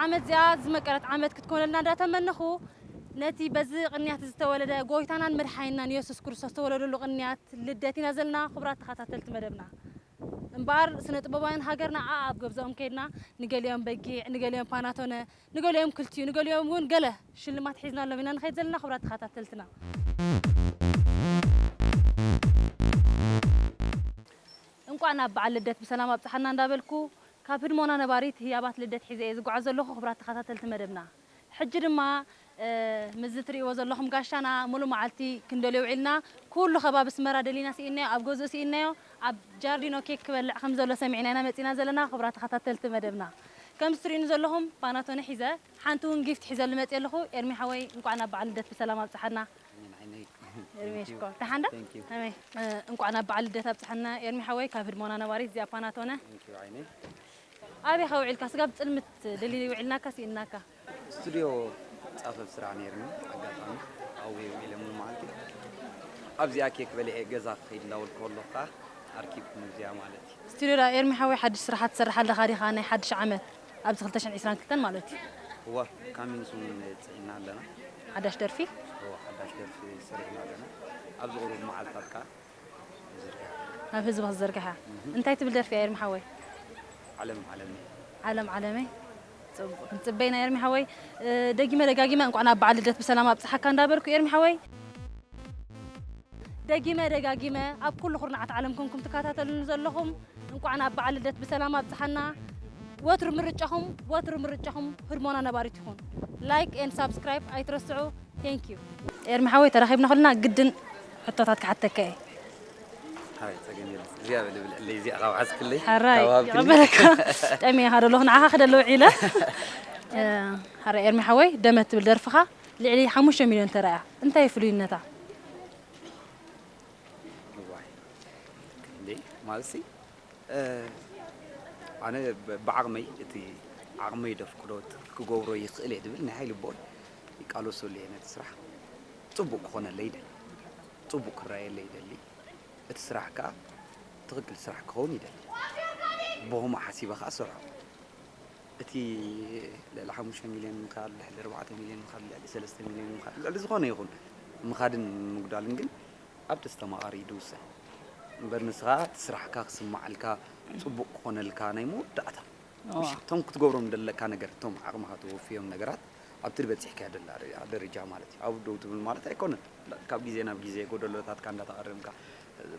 ዓመት እዚኣ ዝመቀረት ዓመት ክትኮነልና እንዳተመነኹ፣ ነቲ በዚ ቅንያት ዝተወለደ ጎይታናን መድሓኒናን የሱስ ክርስቶስ ዝተወለደሉ ቅንያት ልደት ኢና ዘለና። ክቡራት ተኸታተልቲ መደብና፣ እምበኣር ስነ ጥበባውያን ሃገርና ኣኣብ ገብዘኦም ከይድና፣ ንገሊኦም በጊዕ፣ ንገሊኦም ፓናቶነ፣ ንገሊኦም ክልቲኡ፣ ንገሊኦም እውን ገለ ሽልማት ሒዝናሎም ኢና ንኸይድ ዘለና። ክቡራት ተኸታተልትና፣ እንቋዕ ናብ በዓል ልደት ብሰላም ኣብጽሓና እንዳበልኩ፣ ካብ ህድሞና ነባሪት ህያባት ልደት ሒዘ እየ ዝጓዓዝ ዘለኹ። ክቡራት ተኸታተልቲ መደብና፣ ሕጂ ድማ፣ እ፣ ምስዚ ትርእይዎ ዘለኹም ጋሻና፣ ሙሉእ መዓልቲ ክንደልዮ ውዒልና። ኩሉ ከባቢ ኣስመራ ደሊና ስኢንናዮ፣ ኣብ ገዝኡ ስኢንናዮ፣ ኣብ ጃርዲኖ ኬክ ክበልዕ ከም ዘሎ ሰሚዕና ኢና መጺና ዘለና። ክቡራት ተኸታተልቲ መደብና፣ ከምዚ ትርእዩኒ ዘለኹም ፓናቶነ ሒዘ፣ ሓንቲ እውን ጊፍት ሒዘሉ መጺአ ኣለኹ። ኤርሚ ሓወይ፣ እንቋዕ ናብ በዓል ልደት ብሰላም ኣብጽሓና። ኣሜን ዓይነይ። ኤርሚ ሽኮር፣ ደሓን ዶ? Thank you። ኣሜን። እ፣ እንቋዕ ናብ በዓል ልደት ኣብጽሓና ኤርሚ ሓወይ፣ ካብ ህድሞና ነባሪት እዚኣ ፓናቶነ። Thank you ዓይነይ። ኣበይ ከ ውዒልካ? ስጋብ ጽልምት ደሊሊ ውዒልናካ ስኢንናካ። ስቱድዮ ጻፈፍ ስራሕ ነይርኒ፣ ኣጋጣሚ ኣብኡ ውዒለ ሙሉ መዓልቲ። ኣብዚኣ ኬክ በሊዐ ገዛ ክኸይድ እንዳበልኩ ከለኹ ከኣ ኣርኪብኩም እዚኣ ማለት እዩ። ስቱድዮ ዳ ኤርሚ ሓወይ ሓድሽ ስራሓት ትሰርሕ ኣለኻ ዲኻ? ናይ ሓድሽ ዓመት ኣብዚ ክልተ ሽሕን ዕስራን ክልተን ማለት እዩ። እወ፣ ካሚንግ ሱን ጽዒና ኣለና። ሓዳሽ ደርፊ? እወ፣ ሓዳሽ ደርፊ ሰሪሕና ኣለና። ኣብዚ ቁሩብ መዓልታት ከኣ ዝርግሐ። ናብ ህዝቢ ክትዝርግሐ። እህ። እንታይ ትብል ደርፊ እያ ኤርሚ ሓወይ? ዓለም ዓለመይ። ዓለም ዓለመይ። ጽቡቕ። ክንጽበይ ኢና ኤርሚ ሓወይ። እ፣ ደጊመ ደጋጊመ እንቋዕ ናብ በዓል ልደት ብሰላም ኣብጽሓካ እንዳበልኩ ኤርሚ ሓወይ። ደጊመ ደጋጊመ ኣብ ኩሉ ኩርናዓት ዓለም ኮንኩም ትከታተሉኒ ዘለኹም፣ እንቋዕ ናብ በዓል ልደት ብሰላም ኣብጽሓና። ወትሩ ምርጫኹም፣ ወትሩ ምርጫኹም ህድሞና ነባሪት ይኹን። ላይክ ኤንድ ሳብስክራይብ ኣይትረስዑ። Thank you። ኤርሚ ሓወይ፣ ተራኺብና ከለና ግድን ሕቶታት ክሓተካ እየ። ሃይ፣ ጸገም የለን። እዚኣ በሊ ብልዕለይ፣ እዚኣ ካብ ሓዝክለይ፣ ሕራይ፣ ካብ ሃብክለይ። ይቐበለካ። ጠምየ ኢኻ ደለኹ፣ ንዓኻ ክደለ ውዒለ። እ፣ ሕራይ ኤርሚ ሓወይ፣ ደመ ትብል ደርፍኻ ልዕሊ ሓሙሽተ ሚልዮን ተራእያ። እንታይ እዩ ፍሉይነታ? እዋይ። እንዴ፣ ማለትሲ፣ እ፣ ኣነ ብ-፣ ብዓቕመይ፣ እቲ ዓቕመይ ደፍቅዶ፣ እቲ ክገብሮ ይኽእል እየ ድብል ናይ ሓይሊ ቦል ይቃለሰሉ እየ ነቲ ስራሕ። ጽቡቕ ክኾነለይ ይደሊ። ጽቡቕ ክረኣየለይ ይደሊ። እቲ ስራሕ ከኣ ትኽክል ስራሕ ክኸውን ይደሊ። ብኸምኡ ሓሲበ ከኣ እሰርሖ። እቲ ልዕሊ ሓሙሽተ ሚልዮን ምኻድ፣ ልዕሊ ኣርባዕተ ሚልዮን ምኻድ፣ ልዕሊ ሰለስተ ሚልዮን ምኻድ፣ ልዕሊ ዝኾነ ይኹን ምኻድን ምጉዳልን ግን ኣብቲ ኣስተማቓሪ እዩ ዝውሰን። እምበር ንስኻ እቲ ስራሕካ ክስምዓልካ፣ ጽቡቕ ክኾነልካ ናይ መወዳእታ። እዋ። ምሽ እቶም ክትገብሮም ዘለካ ነገር፣ እቶም ዓቕምኻ ተወፍዮም ነገራት ኣብቲ በጺሕካዮ ደላ ደረጃ ማለት እዩ። ኣብኡ ደው ትብል ማለት ኣይኮነን። ካብ ግዜ ናብ ግዜ ጎደሎታትካ እንዳተኣረምካ፣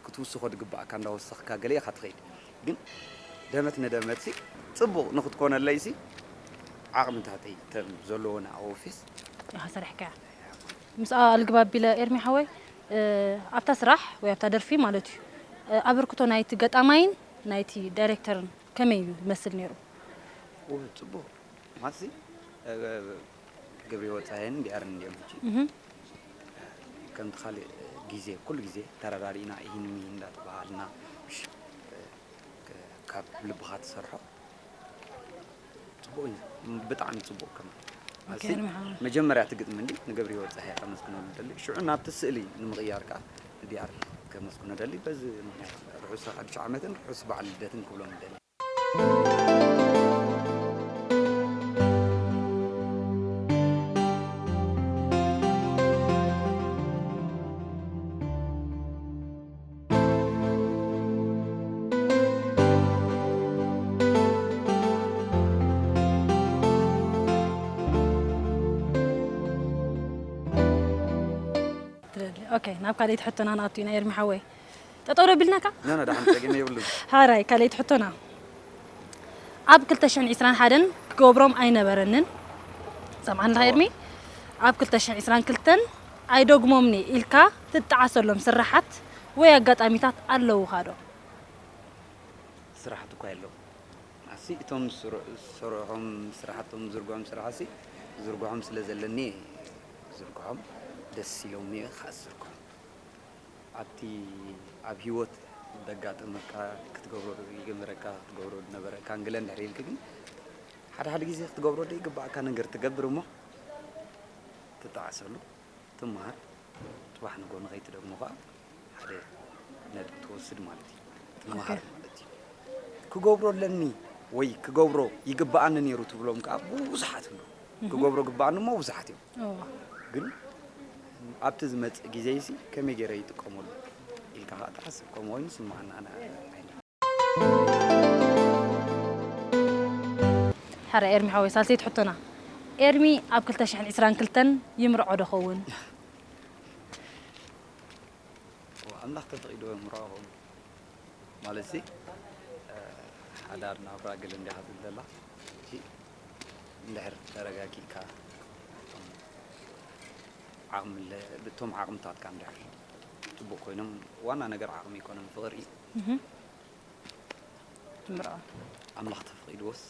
ክትውስኾ ዝግባኣካ እንዳወሰኽካ ገለ ኢኻ ትኸይድ። ግን ደመት ንደመትሲ ጽቡቕ ንኽትኮነለይሲ ዓቕምታተይ ተም ዘለዎና ኣወፊስ ኢኻ ሰሪሕካያ። ምስኣ ኣልግባብ ቢለ ኤርሚ ሓወይ፣ እ፣ ኣብታ ስራሕ ወይ ኣብታ ደርፊ ማለት እዩ፣ እ፣ ኣበርክቶ ናይቲ ገጣማይን ናይቲ ዳይሬክተርን ከመይ እዩ ዝመስል ነይሩ? ው፣ ጽቡቕ። ማሲ፣ እ፣ ገብረ ወጻየን ዲኣርን እንዲኦም ሕጂ። እህ። ከምቲ ካልእ ግዜ፣ ኩሉ ግዜ ተረዳዲእና፣ ኢሂን ሚሂን እንዳተባሃልና፣ ምሽ፣ እ፣ ክ-፣ ካብ ልብኻ ትሰርሖ። ጽቡቕ እዩ። ብጣዕሚ ጽቡቕ ከማን። ኦኬ፣ ኣሲ፣ ርምሓ። መጀመርያ እቲ ግጥሚ እንዲ ንገብረ ህይወት ጸሃየ ከመስግነሉ ደሊ። ሽዑ ናብቲ ስእሊ ንምቕያር ከኣ ንዲኣር ከመስግኖ ደሊ። በዚ ምኽንያት ርሑስ ሓድሽ ዓመትን ርሑስ በዓል ልደትን ክብሎም ደሊ። ትደሊ። ኦኬ፣ ናብ ካልኣይቲ ሕቶና ንኣቱ ኢና፣ ኤርሚ ሓወይ። ጠጠው ዶ ቢልናካ? ኖ፣ ኖ፣ ደሓን ጸገም የብሉን። ሃራይ፣ ካልኣይቲ ሕቶና። ኣብ ክልተ ሽሕን ዕስራን ሓደን ክገብሮም ኣይነበረንን። ሰምዓኒ ኣለኻ፣ ኤርሚ? ኣብ ክልተ ሽሕን ዕስራን ክልተን ኣይደግሞምኒ ኢልካ ትጠዓሰሎም ስራሓት ወይ ኣጋጣሚታት ኣለዉኻ ዶ? ስራሓት እኳ የለዉ። ኣሲ እቶም ዝስር-፣ ዝሰርሖም ስራሓት፣ እቶም ዝዝርግሖም ስራሓትሲ ዝዝርግሖም ስለ ዘለኒ እየ ዝዝርግሖም። ደስ ኢሎምኒ እየ ከኣ ዝዝርግሖም። ኣብቲ ኣብ ህይወት ዘጋጥመካ፣ ክትገብሮ ይገበረካ፣ ክትገብሮ ዝነበረካን ገለ እንድሕር ኢልካ ግን፣ ሓደ ሓደ ግዜ ክትገብሮ ዘይግባኣካ ነገር ትገብር እሞ ትጠዓሰሉ፣ ትመሃር። ጽባሕ ንግሆ ንኸይትደግሞ ከኣ ሓደ ነጥቢ ትወስድ ማለት እዩ። ትመሃር ኦኬ። ማለት እዩ። ክገብሮ ኣለኒ፣ ወይ ክገብሮ ይግብኣኒ ነይሩ ትብሎም ከዓ ብዙሓት ኣለዉ። ክገብሮ ግብኣኒ እሞ ብዙሓት እዮም። ግን ኣብቲ ዝመጽእ ግዜ ሲ ከመይ ገይረ ይጥቀመሉ ኢልካ ከዓ ትሓስብ። ከምኡ ኮይኑ ስምዓና። ኣነ ሕረ ኤርሚ ሓወይ፣ ሳልሰይቲ ሕቶና፣ ኤርሚ ኣብ ክልተ ሽሕን ዕስራን ክልተን ይምርዖ ዶ ኸውን? ኣምላኽ ተፈቒድዎ ምርዖ ኸውን። ማለት ሲ ሓዳር ናብራ ገለ እንዲኻ ትብል ዘላ። እንድሕር ተረጋጊእካ ዓቕሚ ብቶም ዓቕምታትካ እንድሕር ፅቡቅ ኮይኖም፣ ዋና ነገር ዓቕሚ ይኮነን፣ ፍቕሪ እዩ። ትምርዖ ኣምላኽ ተፈቒድዎስ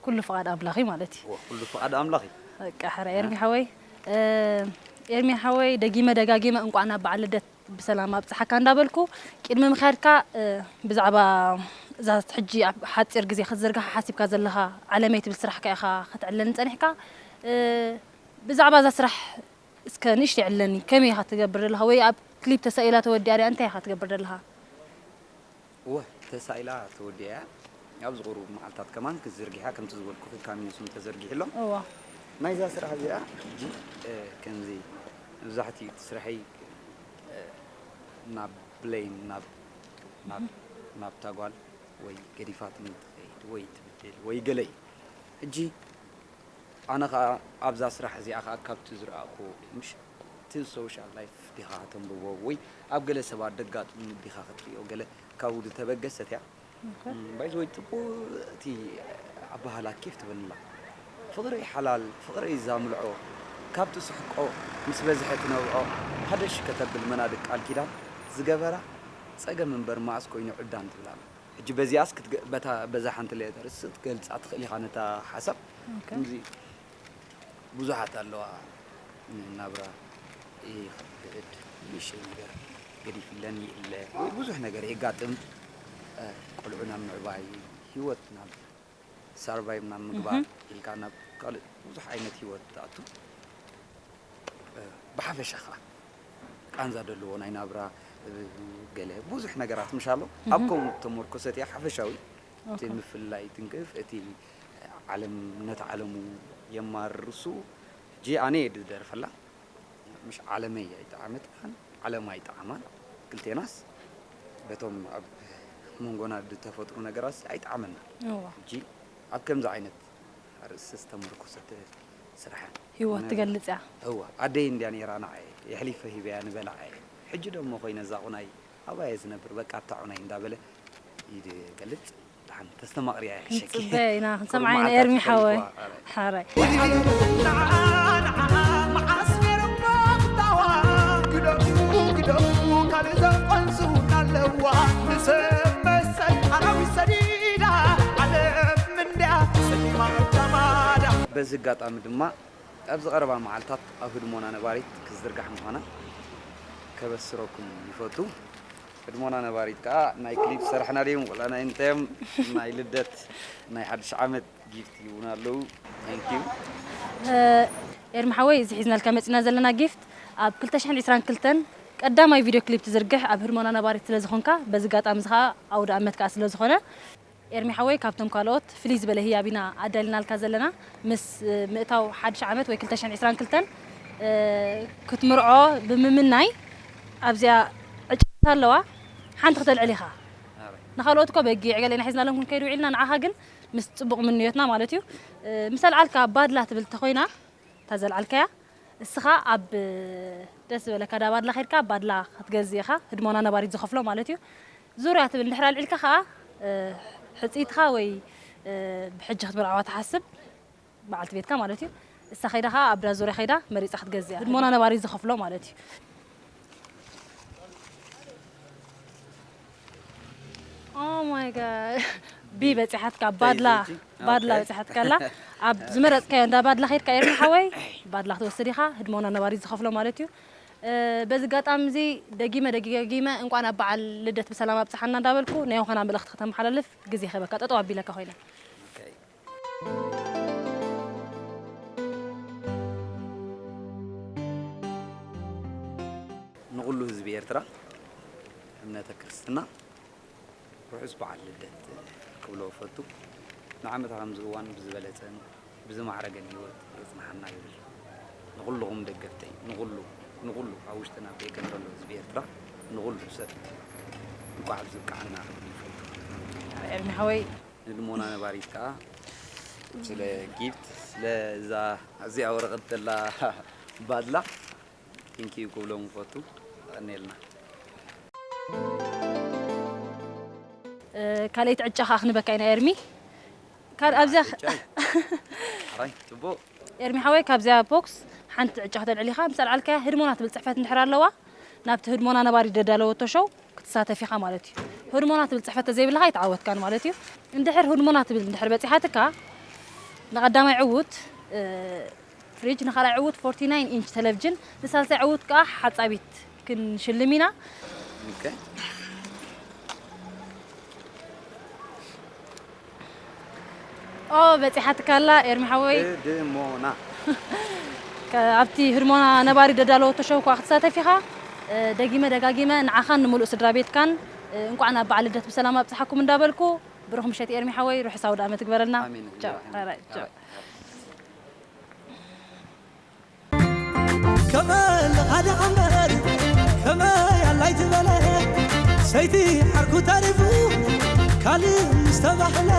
ኩሉ ፍቓድ ኣምላኺ ማለት እዩ። ኩሉ ፍቓድ ኣምላኽ እዩ። በቃ ሕረ ኤርሚ ሓወይ፣ ኤርሚ ሓወይ፣ ደጊመ ደጋጊመ እንቋዕ ናብ በዓል ልደት ብሰላም ኣብፅሓካ እንዳበልኩ፣ ቅድሚ ምኽያድካ ብዛዕባ እዛ ሕጂ ኣብ ሓፂር ግዜ ክትዝርግሓ ሓሲብካ ዘለኻ ዓለመይ ትብል ስራሕካ ኢኻ ክትዕለኒ ፀኒሕካ። ብዛዕባ እዛ ስራሕ እስከ ንእሽተይ ዕለኒ፣ ከመይ ኢኻ ትገብር ዘለኻ? ወይ ኣብ ክሊፕ ተሳኢላ ተወዲኣ ድኣ እንታይ ኢኻ ትገብር ዘለኻ? እወ፣ ተሳኢላ ተወዲኣ እያ። ኣብ ዝቕርቡ መዓልታት ከማን ክትዝርግሕ እያ፣ ከምቲ ዝበልኩኺ ካሚዮስ እውን ተዘርጊሑ ኣሎ። እዋ ናይዛ ስራሕ እዚኣ ሕጂ ከምዚ መብዛሕትኡ እቲ ስራሐይ ናብ ብሌን ናብ ናብ ናብታ ጓል ወይ ገዲፋትኒ ትኸይድ ወይ ትብድል ወይ ገለ እዩ። ሕጂ ኣነ ኸዓ ኣብዛ ስራሕ እዚኣ ኸዓ ካብቲ ዝረኣኹ ምሽ እቲ ሶሻል ላይፍ ዲኻ ተንብቦ ወይ ኣብ ገለ ሰባት ደጋጥሙ ዲኻ ክትሪኦ ገለ ካብኡ ዝተበገሰት እያ። ባይዘወይ ጥቡቅ እቲ ኣባህላ ኬፍ ትበልላ ፍቕረይ ሓላል ፍቕረይ ዛምልዖ ካብ ትስሕቆ ምስ በዝሐ ትነብዖ ሃደሽ ከተብል መናድቅ ቃል ኪዳን ዝገበራ ጸገም እምበር መኣስ ኮይኑ ዕብዳን ትብል ኣላ። ሕጂ በዚኣስ ክትገ- በታ በዛ ሓንቲ ሌተርስ ክትገልጻ ትኽእል ኢኻ ነታ ሓሳብ። ከምዚ ብዙሓት ኣለዋ ናብራ ይኸብድ ንእሽተይ ነገር ገዲፍለን ይእለ ወይ ብዙሕ ነገር የጋጥም። ቆልዑ ናብ ምዕባይ ህይወት ናብ ሳርቫይቭ ናብ ምግባር ኢልካ ናብ ካልእ ብዙሕ ዓይነት ህይወት ትኣቱ። ብሓፈሻ ከዓ ቃንዛ ደለዎ ናይ ናብራ ገለ ብዙሕ ነገራት ምሻሎ ኣብ ከምኡ ተመርኮሰት እያ ሓፈሻዊ እቲ ምፍልላይ ትንክፍ እቲ ዓለም ነቲ ዓለሙ የማርርሱ ሕጂ ኣነ እየ ዝደርፈላ ምሽ ዓለመይ ኣይጠዓመትካን ዓለማ ኣይጠዓማን ክልቴናስ በቶም ኣብ መንጎና ዝተፈጥሩ ነገራት ኣይጠዓመና ሕጂ ኣብ ከምዚ ዓይነት ኣርእስቲ ዝተመርኮሰት ስራሕ ህይወት ትገልጽ እያ። እዋ ኣደይ እንድያ ነይራ ንዓየ የሕሊፈ ሂበያ ንበላዓየ ሕጂ ደሞ ኮይነ እዛ ቁናይ ኣባየ ዝነብር በቃ ኣብታ ዑናይ እንዳበለ ይገልጽ። ደሓን ተስተማቕርያ እያ ሕሸኪ። ክንጽበ ኢና ክንሰምዓ ኢና ኤርሚ ሓወይ። ሓራይ። መዓስ ነይሮም ቁጣዋ ግደፉ ግደፉ ካልእ ዘቆንሱ ኣለዋ ንሰብ መሰል ኣራዊት ሰዲዳ ዓለም እንድያ ሰሊማ ጃማዳ። በዚ ኣጋጣሚ ድማ ኣብዚ ቀረባ መዓልታት ኣብ ህድሞና ነባሪት ክትዝርጋሕ ምዃና ከበስረኩም ይፈቱ። ህድሞና ነባሪት ከኣ ናይ ክሊፕ ዝሰርሕና ድዮም ወላ ናይ እንታይ እዮም ናይ ልደት ናይ ሓድሽ ዓመት ጊፍት ይህቡና ኣለዉ። Thank you። ኤርሚ ሓወይ እዚ ሒዝናልካ መጺና ዘለና ጊፍት ኣብ ክልተ ሽሕን ዕስራን ክልተን ቀዳማይ ቪድዮ ክሊፕ ትዝርግሕ ኣብ ህድሞና ነባሪት ስለ ዝኾንካ በዚ ኣጋጣሚ እዚ ከኣ ኣውደ ኣመት ከኣ ስለ ዝኾነ ኤርሚ ሓወይ ካብቶም ካልኦት ፍልይ ዝበለ ህያብ ኢና ኣዳሊናልካ ዘለና ምስ ምእታው ሓድሽ ዓመት ወይ ክልተ ሽሕን ዕስራን ክልተን ክትምርዖ ብምምናይ ኣብዚኣ ዕጫታት ኣለዋ ሓንቲ ክተልዕል ኢኻ ንኻልኦት እኮ በጊዕ ገለ ኢና ሒዝናሎም ክንከይድ ውዒልና ንዓኻ ግን ምስ ፅቡቕ ምንዮትና ማለት እዩ ምስ ኣልዓልካ ባድላ ትብል ተኾይና እታ ዘልዓልካያ እስኻ ኣብ ደስ ዝበለካ ዳ ባድላ ከድካ ባድላ ክትገዝእ ኢኻ ህድሞና ነባሪት ዝኸፍሎ ማለት እዩ ዙርያ ትብል እንድሕር ኣልዒልካ ከዓ ሕፅኢትኻ ወይ ብሕጂ ክትምርዓዋ ትሓስብ በዓልቲ ቤትካ ማለት እዩ እሳ ከይዳ ከዓ ኣብዳ ዙርያ ከይዳ መሪፃ ክትገዝእ እያ ህድሞና ነባሪት ዝኸፍሎ ማለት እዩ Oh my god ቢ በፂሓትካ ባድላ ባድላ በፂሓትካ ኣላ ኣብ ዝመረፅካዮ እንዳ ባድላ ከይድካ ኤርሚ ሓወይ ባድላ ክትወስድ ኢኻ ህድሞና ነባሪት ዝኸፍሎ ማለት እዩ በዚ ኣጋጣሚ እዚ ደጊመ ደጊመ እንኳን ኣብ በዓል ልደት ብሰላም ኣብፅሓና እንዳበልኩ ናይ እንኳና መልእኽቲ ከተመሓላልፍ ግዜ ክህበካ ጠጠው ኣቢለካ ኮይነ ንኹሉ ህዝቢ ኤርትራ እምነተ ክርስትና ርሑስ በዓል ልደት ክብሎ እፈቱ። ንዓመታ ከምዚ እዋን ብዝበለጸን ብዝማዕረገን ህይወት የጽንሓና ይብል። ንኹልኹም ደገፍተይ፣ ንኹሉ፣ ንኹሉ ኣብ ውሽጥን ኣብ ደገን ዘሎ ህዝቢ ኤርትራ፣ ንኹሉ ሰብ እንቋዕ ኣብዚ በቃዕና ክብል ይፈቱ። ኤርሚ ሓወይ ንድሞና ነባሪት ከኣ ስለ ጊፍት፣ ስለ እዛ እዚኣ ወረቐት ዘላ ባድላ፣ ቴንኪዩ ክብሎም ይፈቱ። የቐንየልና። ካልኣይቲ ዕጫ ከዓ ክንበካ ኢና ኤርሚ። ካብ ኣብዚያ ቻይ። ኣራይ፣ ጽቡቕ። ኤርሚ ሓወይ ካብዚያ ቦክስ ሓንቲ ዕጫ ክተልዕል ኢኻ። ምስ ኣልዓልካያ ህድሞና ትብል ጽሕፈት እንድሕር ኣለዋ ናብቲ ህድሞና ነባሪ ደዳለወቶ ሾው ክትሳተፍ ኢኻ ማለት እዩ። ህድሞና ትብል ጽሕፈት ተዘይብልኻ ኣይተዓወትካን ማለት እዩ። እንድሕር ህድሞና ትብል እንድሕር በጺሓትካ ንቐዳማይ ዕዉት ፍሪጅ፣ ንኻልኣይ ዕዉት ፎርቲ ናይን ኢንች ቴሌቪዥን፣ ንሳልሳይ ዕዉት ከዓ ሓጻቢት ክንሽልም ኢና። ኦኬ። ኦ በጺሓትካላ ኤርሚ ሓወይ። ህድሞና። ከ- ኣብቲ ህድሞና ነባሪ ደዳለወቶ ሾው ከዓ ክትሳተፍ ኢኻ። ደጊመ ደጋጊመ ንዓኻን ንምሉእ ስድራ ቤትካን እንቋዕ ናብ በዓል ልደት ብሰላም ኣብጽሓኩም እንዳበልኩ፣ ብሩኽ ምሸት ኤርሚ ሓወይ፣ ርሑስ ኣውደ ዓመት ይግበረልና። ኣሜን። ቻው። ኣራይ፣ ቻው። ከመ ለኻዲ ኣምበር ከመ ያላይ ትበለ ሰይቲ ዓርኩ ተሪፉ ካልእ ምስተባህለ